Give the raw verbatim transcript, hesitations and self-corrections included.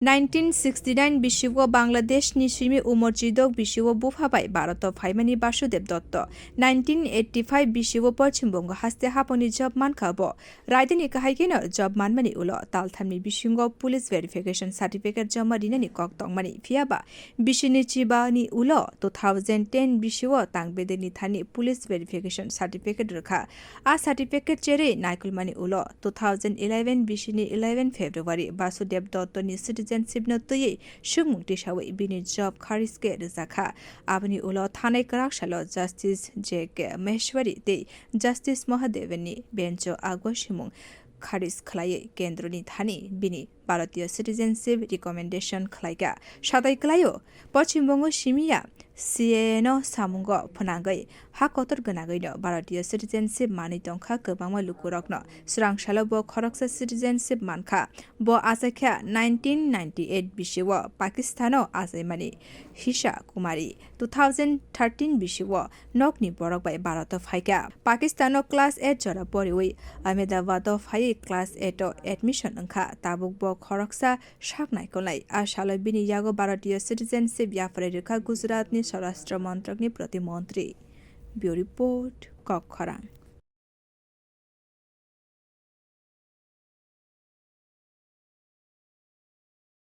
Nineteen sixty nine bisio Bangladeshni simi umor chidok bisio bupha bai Bharoto phaimani Basudev Dotto. Nineteen eighty five bisio Pochim Bongo haste haponi job mankha bo. Raidini kahai kheno job manmani ulo talthamni bisingo police verification certificate joma rinani kok tongmani. Phiyaba bisini chibani ulo two thousand ten bisio tangbedeni thani police verification certificate rwkha. A certificate cherwi naikolmani ulo two thousand eleven bisini eleven February Basudev Dottoni citizenship no twiwi sukmung tisawi bini job kharij khe rwjakha. Aboni ulo thanai kwrak salo Justice J K Maheshwari tei Justice Mahadevanni bench o agwa simung kharij khlaiwi kendroni thani bini Bharatiya citizenship recommendation khlaikha. Sadai kwlaio, Pochim Bongo simiya C A A no samungo phwnangwi ha kotor gwnagwino Bharatiya citizenship manwi tongkha kwbangma lukurokno. Swrang salo bo khoroksa citizenship mankha. Bo achaikha nineteen ninety eight bisio Pakistano achaimani Hisha Kumari, two thousand thirteen bisio nokni borok bai Bharoto phaikha. Pakistano class eight jora poriwi Ahmedabado phaiwi class eight o admission wngkha. Tabuk bo khoroksa sak naikolnai. A salo bini yago Bharatiya citizenship yapharwi rwkha Gujaratni Swarashtra Montrakni Protimontri. Bureau Report, Kokkhorang.